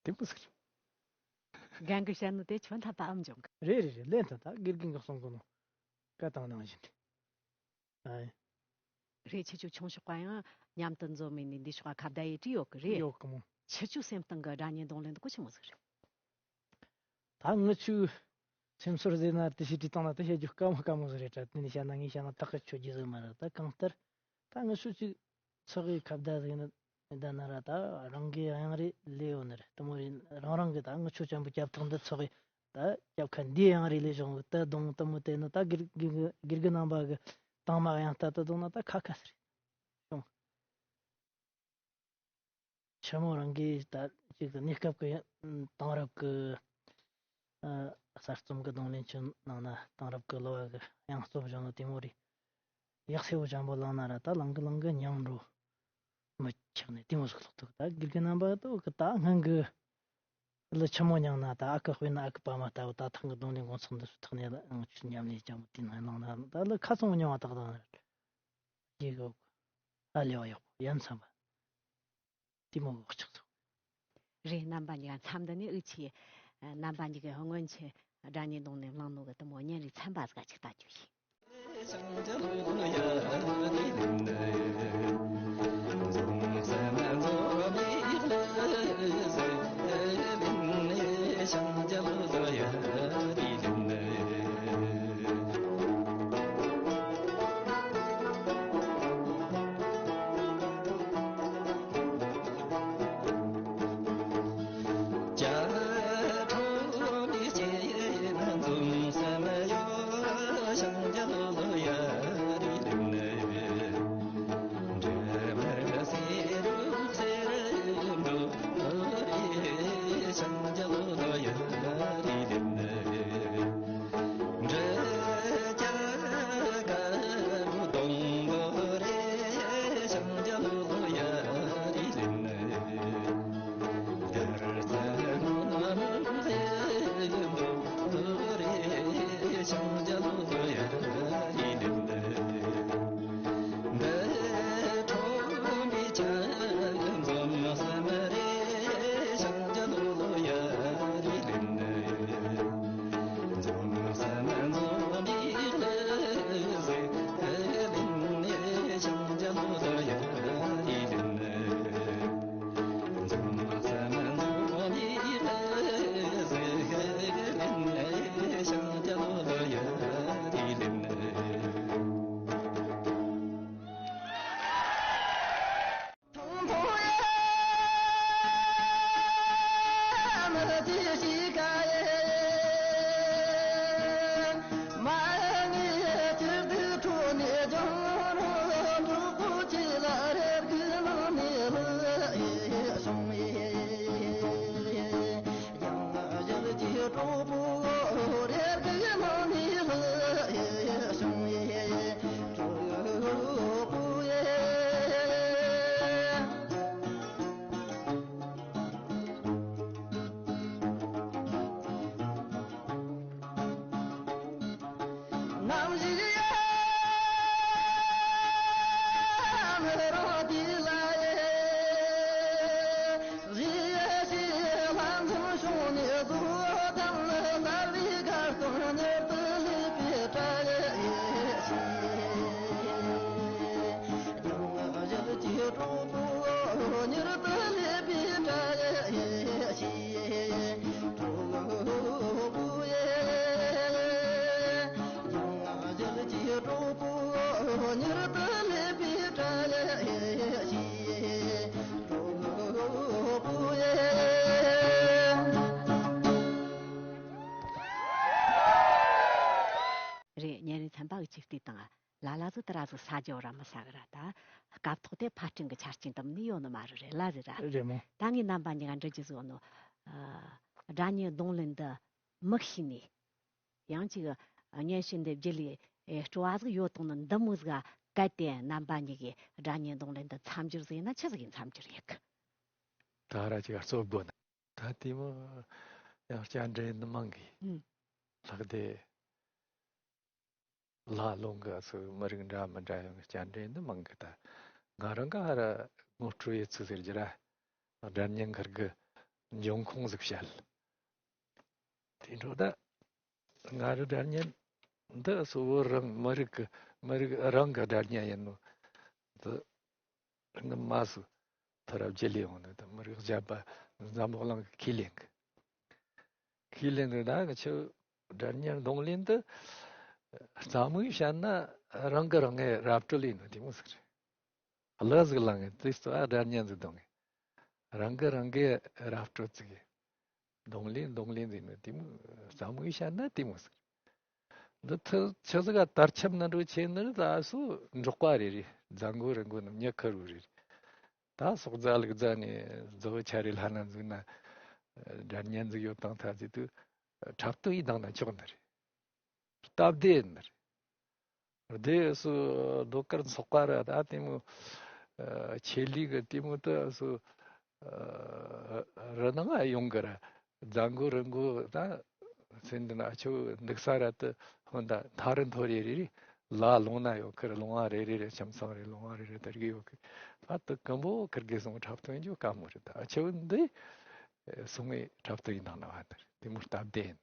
དེ་མོ་ཟེར། རྒན་གྱིས་བཤད་ནོ་དེ་ཆོ་མཐའ་དག་འཇོག་གི། རེད་རེད་རེད། ལན་ད་ད་དགེ་རྒན་གྱིས་གསུང་གོ་ནོ་བཀའ་དང་ནང་བཞིན་རེད། ཨ། རེད། ཁྱེད་ཆོ་ཆུང་ཤོག་པ་ཡང་མཉམ་དུ་འཛོམས་མིན་ནི་འདི་ཤོག་ཁ་བརྡ་ཡེ་བྲིས་ཡོད་གི་རེད། ཡོད་གི་མོ། ཁྱེད་ཆོ་སེམས་གཏིང་གི་སྒྲ་སྙན་རྡུང་ལེན་འདི་གོ་ཆི་མོ་ཟིག་རེད། ད་ངི་ཆོ་སེམས་ཚོར་ཟེར་ན་དེ་ཞིག་བྲིས་བཏང་ན་དེ་བཤད་རྒྱུ་དཀའ་མོ་དཀའ་མོ་ཟིག་རེད་དྲ། དེ་ནས་བཤད་ན་ངས་བཤད་ན་ཐག་གི་ཆོད་རྒྱུ་ཟིག་མ་རེད། ད་གང་ལྟར་ད་ངི་ཆོ་ཅིག་ཚོགས་ཀྱི་ཁ་བརྡ་ཟིག་ནི་མི་བདེན་ན་ར། ད་རང་གི་གཡང་རེ་ལས་ཡོད་ནི་རེད། དེ་མོ་རེད། རང་རང་གི་ད་ངི་ཆོ་ཅན་པོ་རྒྱབ་ཐོག་འདི་ཚོགས་ཀྱི་ད་རྒྱབ་ཁ་འདི་གཡང་རེ་ལས་བྱུང་གི་ད་གདོང་དེ་མོ་དེ་ནི་ད་དགེ་དགེ་དགེ་རྒན་རྣམ་པ་གི་དྭངས་མ་གཡང་ལྟ་དུ་བཏང་ན་ད་ཁ་ཁ་ཟེར་བྱུང་། ཆི་མོ་རང་གིས་ད་ཅིག་གི་གནས་སྐབས་ཀྱི་དེང་རབས་ཀྱི་ཨ་གསར་རྩོམ་གྱི་རྡུང་ལེན་ཆུ་ནང་ན་དེང་རབས་ཀྱི་གླུ་བ་གི་དབྱངས་རྩོམ་བྱུང་ནོ་དེ་མོ་རེད། ཡག་སེ་བོ་འཇམ་པོ་བླངས་ན་ར་ད་ལང་གི་ལང་གི་མྱང་འགྲོ་མི་ཆགས་ནས་དེ་མོ་ཟིག་ལྷག་ཐུག་ད་དགེ་རྒན་རྣམ་པ་ད་གི་ད་སྔོན་གི་གླུ་ཆི་མོ་མྱང་ན་ད་ཨ་ཁུ་དཔེར་ན་ཨ་ཁུ་པ་མ་ལྟ་བུ་ད་ཐེངས་གི་རྡུང་ལེན་དགོང་ཚོགས་འདི་ཚོ་ཐོག་ནས་ཨང་ཆུ་ཉམས་ལེན་ཅང་མོ་དེ་ནང་བླངས་ན་ད་གླུ་ཁ་ཚང་མྱང་བ་ཏག་ཏག་རེད། རྗེས་གི་ཨ་ལེ་བ་ཡག་པོ་ཡ་མཚན་པ། དེ་མོ་གི་ཆགས་ཚུལ། རེད། རྣམ་པ་གཉིས་ཀ་མཚམས་འདི་ནས་འུ་ཆོས་རྣམ་པ་གཉིས་ཀས་སྔོན་ཆད་སྒྲ་སྙན་རྡུང་ནས་བླངས་ནོ་གི་དེ་མོ་བརྙན་རིས་ཚན་པ་ཟིག་ཅིག་ལྟ་རྒྱུ་ཡིན། མྱུར་དུ་སླེབས་པའི་བཀྲ་ལ་ཡེ་ཤེས་གྲོགས་པོ་ཡེ། རེད། ཉན་རེ་ཚན་པ་གི་ཆིག་སྟེ་དང་ལ་ལ་ཟིག་ཏི་ར་ཟིག་ས་ཇོ་ར་མི་ས་གི་ར་ད། སྐབས་ཐོག་དེ་ཕ་སྤྲིན་གི་ཆ་རྐྱེན་དུ་མི་ཡོད་ནི་མ་རེད། རེད་ལ་རེད་ར། རེད་མོ། ད་ངས་རྣམ་པ་གཉིས་ཀ་འདྲི་རྒྱུ་ཟིག་ནོ། ཨ། སྒྲ་སྙན་རྡུང་ལེན་འདི་མི་ཤེས་ནི། ཡང་ཅིག་བརྙན་ཤེས་འདེབས་རྒྱུ་ལས་སྤྲོ་བ་ཟིག་ཡོད་དང་ནི་འདི་མོ་ཟིག་གལ་ཏེ་རྣམ་པ་གཉིས་ཀྱིས་སྒྲ་སྙན་རྡུང་ལེན་འདི་མཚམས་སྦྱོར་ཟིག་ཡིན་ན་ཆི་ཟིག་གི་མཚམས་སྦྱོར་ཡེད་གི། ད་ར་ཅིག་རྩོད་དགོས་ན། ད་དེ་མོ་ཡང་སྐྱ་འདྲེན་འདི་མང་གི། ཨུམ། ལྷག་དེ་ལ་ལུང་གི་སུ་མི་རིགས་འདྲ་མི་འདྲ་ཡང་སྐྱ་འདྲེན་འདི་མང་གི། ད་ང་རང་ག་ར་ངོ་སྤྲོད་ཡེད་ཚུལ་ཟེར་རྒྱུ་ར། སྒྲ་སྙན་ཁུར་གི་འབྱུང་ཁུངས་ཟིག་བཤད། དེ་འཕྲོ་ད་ང་རི་སྒྲ་སྙན་འདི་གཙོ་བོ་རང་མི་རིགས་ཀྱི་མི་རིགས་རང་གི་སྒྲ་སྙན་ཡིན་ནོ། འདི་སྔོན་མ་སུ་ཐ་ར་བརྗེ་ལས་ཡོང་ནི་ད་མི་རིགས་བརྒྱ་པ་འཛམ་བུ་གླིང་གི་ཁས་ལེན་གི། ཁས་ལེན་གི་ད་གི་ཆུ་སྒྲ་སྙན་རྡུང་ལེན་འདི་རྩ་མོའི་བཤད་ན་རང་གི་རང་ངའི་རབ་སྤྲོད་ལས་ནོ་དེ་མོ་ཟིག་རེད། གླུ་ཟིག་བླངས་ངེ་དེ་སུ་ཨ་སྒྲ་སྙན་ཟིག་རྡུང་ངེ། རང་གི་རང་གི་རབ་སྤྲོད་ཅིག་གི། རྡུང་ལེན་རྡུང་ལེན་ཟིག་ནི་དེ་མོ་རྩ་མོའི་བཤད་ན་དེ་མོ་ཟིག། འདི་ཐུ་ཆི་ཟིག་ག་དར་ཁྱབ་ན་འགྲོ་ཆེ་ནི་རི་ད་སུ་འབྲོག་པ་རེ་རེ་རྫ་མགོ་རི་མགོ་ནི་མྱི་ཁུར་བུ་རེ་རེ། ད་སོག་རྫ་ལུག་རྫ་ནས་རྫ་བུ་ཆ་རེ་ལྷ་ན་འཛུགས་ན་སྒྲ་སྙན་ཟིག་ཡོད་དང་ཐ་ཟིག་དུ་འཁྲབ་སྟོན་ཡིས་བཏང་ན་ཆོག་ནི་རེད། སྟབས་བདེ་ནི་རེད། སྡེ་སུ་ཟློས་གར་ཚོགས་པ་ར་ད་དེ་མོ། ཨ། ཆེད་ལས་གི་དེ་མོ་ད་སུ། ཨ། རི་ནང་ང་ཡོང་གི་ར། རྫ་མགོ་རི་མགོ་ད་སེམས་འདི་ན་ཨ་ཆུ་འདུག་ས་ར་ད་ཧོན་ད་ཐག་རིང་ཐོ་རེ་རེ་རེ་ལ་ལུང་ན་ཡོད་ཁི་ར། ལུང་བ་རེ་རེ་རེ་ཁྱིམ་ཚང་རེ་ལུང་བ་རེ་རེ་དར་གི་ཡོད་ཁི། ཨ་ད་ཀམ་པོ་ཁིར་གི་སོང་འཁྲབ་སྟོན་རྒྱུ་དཀའ་མོ་རེད། ད་ཨ་ཆུ་འདི་སོང་ངེ་འཁྲབ་སྟོན་ཡིན་དང་ན་བ་ད་རེད། དེ་མོ་སྟབས་བདེ་ཡིན་ད་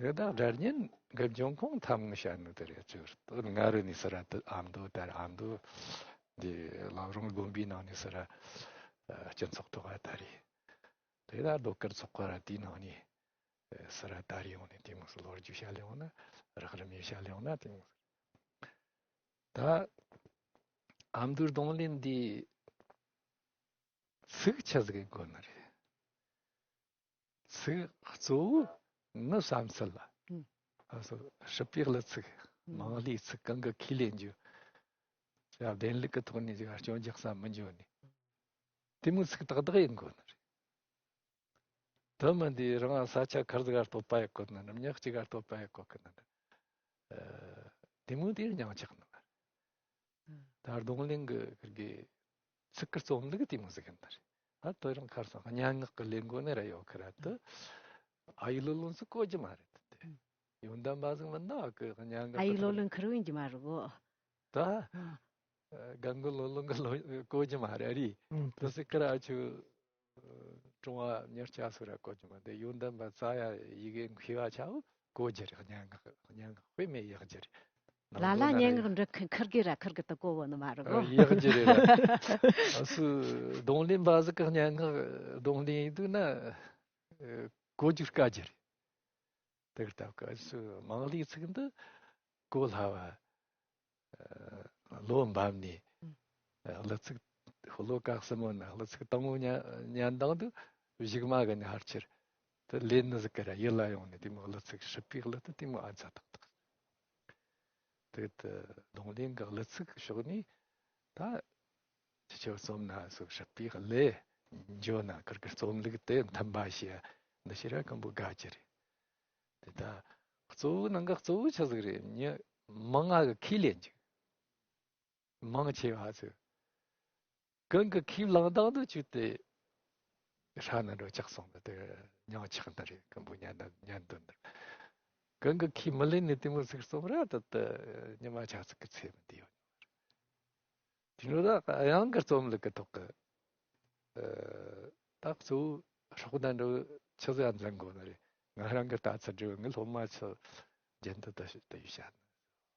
རེད། རེད། ད་སྒྲ་སྙན་གི་འབྱུང་ཁུངས་ཐམ་ངི་བཤད་ནི་དེ་རེད། ཅིག་ང་རུ་ནས་སི་ར་དུ་ཨ་མདོ་དར་ཨ་མདོ་འདི་བླ་བྲང་དགོན་པའི་ནང་ནས་སི་ར་སྤྱི་ཚོགས་ཐོག་ག་དར་རེད། དེ་ད་ཟློས་གར་ཚོགས་པ་ར་དེའི་ནང་ནས་སི་ར་དར་ཡོང་ནས་དེ་མོ་སི་ལོ་རྒྱུས་བཤད་ལེ་ཡོང་ན་རགས་རིམ་ཡེ་བཤད་ལེ་ཡོང་ན་དེ་མོ་ད་ཨ་མདོའི་རྡུང་ལེན་འདི་ཚིག་ཆ་ཟིག་གི་དགོས་ནི་རེད། ཚིག་གཙོ་བོ་ངའི་བསམ་ཚུལ་ལ། ཨུ། ཨ་སོ་སྲིད་པའི་གླུ་ཚིག་ཨུ། མང་ལོའི་ཚིག་གང་གི་ཁས་ལེན་རྒྱུ། ཡ་བདེན་ལུགས་ཀྱི་ཐོག་ནས་ཅིག་སྐྱོན་རྒྱག་ས་མི་འཇོག་ནས། དེ་མོ་ཚིག་ཏག་ཏག་ཡིན་དགོས་ནི་རེད། དེ་མིན་དེ་རང་ས་ཆ་ཁར་ཟིག་ག་བསྟོད་པ་ཡེད་གོ་ནི་ནམ་ཉག་ཅིག་ག་བསྟོད་པ་ཡེད་གོ་གི་ནི། ཨ། དེ་མོ་དེ་ཉག་ཆག་ནི་མ་རེད། ད་རྡུང་ལེན་གི་ཁིར་གི་ཚིག་གི་རྩོམ་ལུགས་དེ་མོ་ཟིག་ཡིན་ད་རེད། ད་དོ་རང་ཁར་སང་སྙན་ངག་གི་ལས་འགོ་ནས་ར་ཡོད་ཁི་ར་དུ། ཨ་ཡི་ལོ་ལོན་ཟིག་གོ་རྒྱུ་མ་རེད་དེ། ཡོན་ཏན་པ་ཟིག་མིན་ན་ཨ་ཁི་སྙན་ངག་ཨ་ཡི་ལོ་ལོན་ཁིར་ཡིན་རྒྱུ་མ་རེད་གོ། ད་ཨ། གང་གི་ལོ་ལོན་གི་ལོ་གོ་རྒྱུ་མ་རེད་རེད། ཨུ། དུ་སི་ཁི་ར་ཨ་ཆུ་ཀྲུང་ཨ་མྱུར་སྐྱ་སུ་ར་གོ་རྒྱུ་མ་དེ་ཡོན་ཏན་པ་རྩ་ཡ་ཡི་གེ་མཁས་པ་ཆ་བོ་གོ་རྒྱུ་རེད། སྙན་ངག་སྙན་ངག་དཔེ་མེད་ཡག་རྒྱུ་རེད། ལ་ལ་སྙན་ངག་འབྲི་མཁན་ཁིར་གི་ར་ཁིར་གི་དུ་གོ་བོ་ནི་མ་རེད་གོ། ཡག་རྒྱུ་རེད་ར། སུ་རྡུང་ལེན་པ་ཟིག་གི་སྙན་ངག་རྡུང་ལེན་ཡིན་དུས་ན་གོ་རྒྱུ་དཀའ་རྒྱུ་རེད། དེ་ལྟ་བུ་སུ་མང་ལོའི་ཚིག་འདི་གོ་སླ་བ། ལོ་འབབ་ནས་གླུ་ཚིག་ལོ་ཀ་གསུམ་པོ་ན་གླུ་ཚིག་དང་པོ་ཉན་ཉན་དང་དུ་གཞུག་མ་གི་ནི་ཕལ་ཆེར་དུ་ལེན་ནི་ཟིག་གི་ར་ཡིད་ལ་ཡོང་ནས་དེ་མོ་གླུ་ཚིག་སྲིད་པའི་གླུ་དུ་དེ་མོ་ཨ་ཚ་ཏག་ཏག། དེ་དུ་རྡུང་ལེན་གི་གླུ་ཚིག་ཕྱོགས་ནས་ད་ཅི་ཆོ་རྩོམ་ན་སུ་སྲིད་པའི་གླུ་འཇོ་ན་ཁིར་གི་རྩོམ་ལུགས་དེ་མཐུན་པ་ཞེས་འདི་ཕྱིར་ར་ཀམ་པོ་དགའ་རྒྱུ་རེད། དེ་ད་གཙོ་བོ་ནང་གི་གཙོ་བོ་ཆི་ཟིག་རེད། མྱི་མང་ང་གི་ཁས་ལེན་རྒྱུ། མང་ཆེ་བ་ཚོས་གང་གི་ཁས་བླངས་དང་དུ་བཅུག་སྟེ་ཧྲ་ན་འགྲོ་ཆགས་སོང་ན་དེ་ཉང་ཆགས་འདི་རེད། ཀམ་པོ་ཉན་ན་ཉན་དོན་འདི་རེད། གང་གི་ཁས་མི་ལེན་ནས་དེ་མོ་ཟིག་རྩོམ་ར་ད་ད་ཉི་མ་ཆ་ཚིག་གི་ཚེ་མི་འདི་ཡོད། དེ་ནོ་ད་དབྱངས་ཀྱི་རྩོམ་ལུགས་ཀྱི་ཐོག་གི་ཨ་ད་གཙོ་བོ་སྲོག་ལྡན་འགྲོ་ཆི་ཟིག་འཛིན་དགོས་ནི་རེད། ང་རང་གི་ལྟ་ཚུལ་འགྲོ་ངའི་སློབ་མ་ཚོ་རྒྱུན་དུ་ད་ཞིག་ད་ཡོད་བཤད་ནི།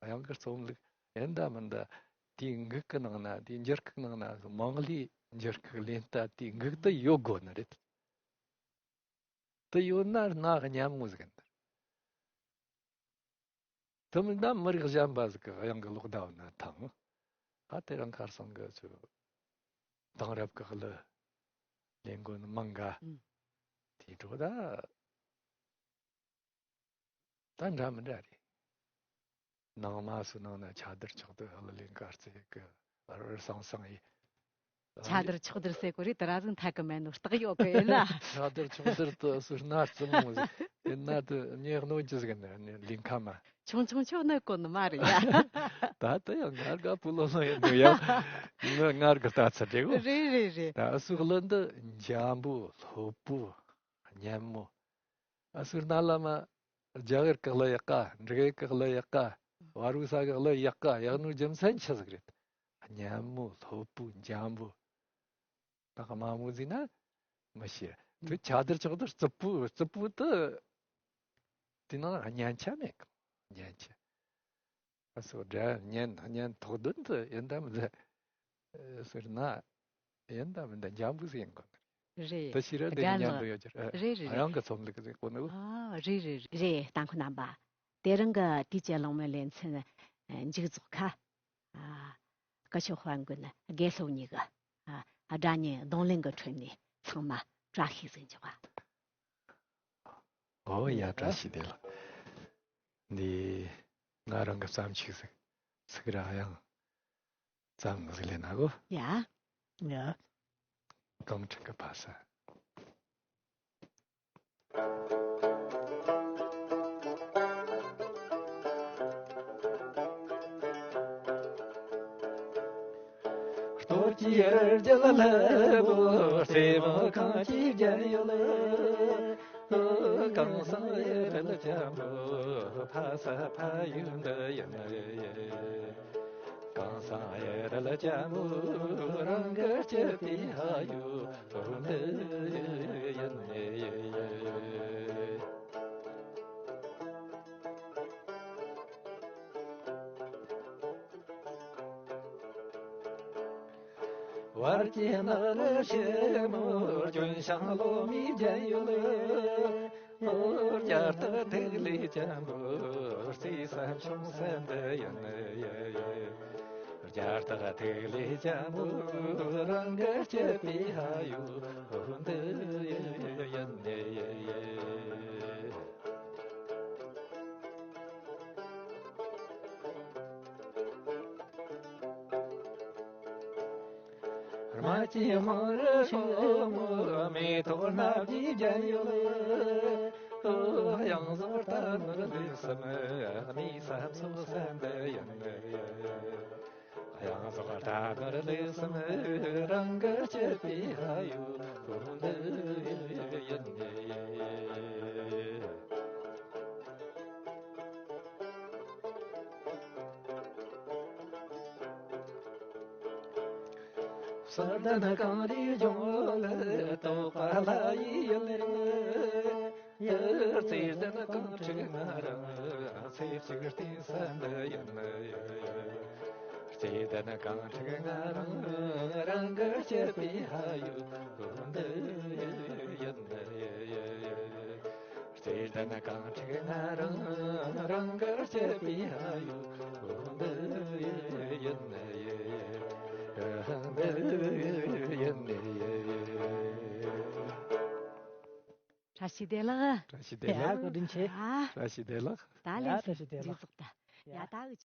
དབྱངས་ཀྱི་རྩོམ་ལུགས་ཡིན་ད་མིན་ད་དེའི་འགུག་གི་ནང་ན་དེའི་འགྱུར་ཁུག་ནང་ན་མང་ལོའི་འགྱུར་ཁུག་ལེན་ལྟ་དེའི་འགུག་ད་ཡོད་དགོས་ནི་རེད། དེ་ཡོད་ན་རྣ་སྙན་མོ་ཟིག་ཡིན་ད། དེ་མིན་ན་མི་རིགས་གཞན་པ་ཟིག་གི་དབྱངས་གི་ལོག་ཟླ་བ་ན་ཐང་། ཨ་དེ་རིང་ཁར་སང་གི་ཚོ་དེང་རབས་གི་གླུ་ལེན་གོ་ནི་མང་ག་ཨུམ། དེའི་འགྲོ་ད། ད་འདྲ་མི་འདྲ་རེད། ནང་མ་སུ་ནང་ན་ཆ་དར་ཆག་དར་ཧ་ལ་ལེན་གར་རྩེ་གི་ར་སང་སང་ཡི། ཆ་དར་ཆག་དར་ཟེར་གོ་རེད། དེ་ར་ཟིག་ཐད་གི་མེད་ནོ་རྟགས་ཡོད་གི་ཡིན་ན། ཆ་དར་ཆག་དར་དུ་སུ་སྣ་རྩི་མོ་ཟིག་ཡིན་ན་དུ་ཉེ་གནོད་ཀྱི་ཟིག་ནི་ལིང་ཁ་མ། ཆུང་ཆུང་ཆོ་ནི་གོ་ནི་མ་རེད་ཡ། ད་ལྟ་ཡང་ངར་ག་བུ་ལོ་ལོ་ཡིན་འདུག་ཡ། ངི་ངར་གི་ལྟ་ཚུལ་རེད་གོ། རེད་རེད་རེད། ད་སུ་གླུ་འདི་འཇམ་པོ་ལྷོད་པོ་སྙན་མོ། ཨ་སུར་ན་བླ་མ། རྒྱ་གར་གི་གླུ་ཡག་ག་འབྲུག་གི་གླུ་ཡག་ག་བ་རུ་ས་གི་གླུ་ཡག་ག་ཡག་ནོ་རྒྱུ་མཚན་ཆི་ཟིག་རེད། སྙན་མོ་ལྷོད་པོ་འཇམ་པོ། ད་ག་མ་མོ་ཟིན་ན་མི་ཤེས། དུ་ཆ་དར་ཆག་དར་རྩུབ་པོ་རྩུབ་པོ་དུ། དེ་ནང་སྙན་ཆ་མེད་གི་སྙན་ཆ། ཨ་སོ་སྒྲ་སྙན་སྙན་ཐོག་དོན་དུ་ཡིན་དམ་ཟེར་ན། ཡིན་དམ་མིན་དམ་འཇམ་པོ་ཟིག་ཡིན་དགོས་ནི་རེད། རེད། དེ་ཕྱིར་དེ་སྒྲ་སྙན་ནི་པོ་ཡོད་ཀྱི་རེད། རེད་རེད་རང་གི་ཚོམ་ལུགས་ཟིག་གོ་ནི། ཨ་རེད་རེད་རེད། ལྟ་མཁན་རྣམ་པ། དེ་རིང་གི་དུས་ཀྱི་ལོང་མའི་ལེ་ཚན་མཇུག་རྫོགས་ཁ། ཨ་སྐུ་ཞབས་དཔལ་མགོན་དགེ་སློབ་གཉིས་ཀྱི་ཨ་སྒྲ་སྙན་རྡུང་ལེན་གྱི་ཁྲོད་ནས་ཚང་མ་བཀྲ་ཤིས་ཟིག་འཇོག་ག་ཨོ་ཡ་བཀྲ་ཤིས་བདེ་ལེགས། འདི་ང་རང་གི་བརྩམས་ཆོས་ཟིག་ཚིག་ར་ཡང་བརྩམས་ཟིག་ལེན་ན་གོ། ཡ། ཡ། རྐང་ཁྲིག་གི་ཕ་ས། སྟོད་ཀྱི་རི་རྒྱལ་ལྷ་མོ་རྩེ་མོ་གངས་ཀྱི་རྒྱན་ཡོད། གངས་སེང་ཡུལ་ལྗང་བུ་ཕ་ས་ཕ་ཡུལ་འདི་ཡིན། གངས་སེང་ཡུལ་ལྗང་བུ་རང་གི་སྐྱིད་པའི་ཕ་ཡུལ་འདི་ཡིན། བར་གྱི་ནགས་ལ་ཞིབ་མོ་ལྗོན་ཤིང་ལོ་མའི་རྒྱན་ཡོད། རྒྱ་སྟག་ཐིག་ལེ་ལྗང་བུ་རྩེ་ས་མཆོང་ས་འདི་ཡིན། རྒྱ་སྟག་ཐིག་ལེ་ལྗང་བུ་རང་གི་སྐྱིད་པའི་ཕ་ཡུལ་འདི་ཡིན། རྨ་ཆེན་རྨང་རི་ཕྱོགས་མོ་མེ་ཏོག་སྣ་བརྒྱའི་རྒྱན་ཡོད། གཡང་ཟོར་རྟ་ནོར་ལུག་གསུམ་གནས་ས་མཚོ་ས་འདི་ཡིན། གཡང་ཟོར་རྟ་ནོར་ལུག་གསུམ་རང་གི་སྐྱིད་པའི་ཕ་ཡུལ་འདི་ཡིན། གསེར་ལྡན་གངས་རིའི་ལྗོངས་ལ་དོག་པ་ལྷ་ཡི་ཡུལ་རེད། ཡུལ་རྩེ་ལྡན་གངས་ཁྲིག་ང་རང་ཚེ་གཅིག་བརྟེན་ས་འདི་ཡིན། རྩེ་ལྡན་གངས་ཁྲིག་ང་རང་རང་གི་སྐྱིད་པའི་ཕ་ཡུལ་འདི་ཡིན། རྩེ་ལྡན་གངས་ཁྲིག་ང་རང་རང་གི་སྐྱིད་པའི་ཕ་ཡུལ་འདི་ཡིན། འདི་ཡིན། བཀྲ་ཤིས་བདེ་ལེགས། བཀྲ་ཤིས་བདེ་ཡ་ལེགས། བཀའ་དྲིན་ཆེ། ཨ། བཀྲ་ཤིས་བདེ་ལེགས། ད་ལན། ཡ་བཀྲ་ཤིས་བདེ་ལེགས། མཇུག་རྫོགས་ད། ཡ། ཡ་ད་འུ་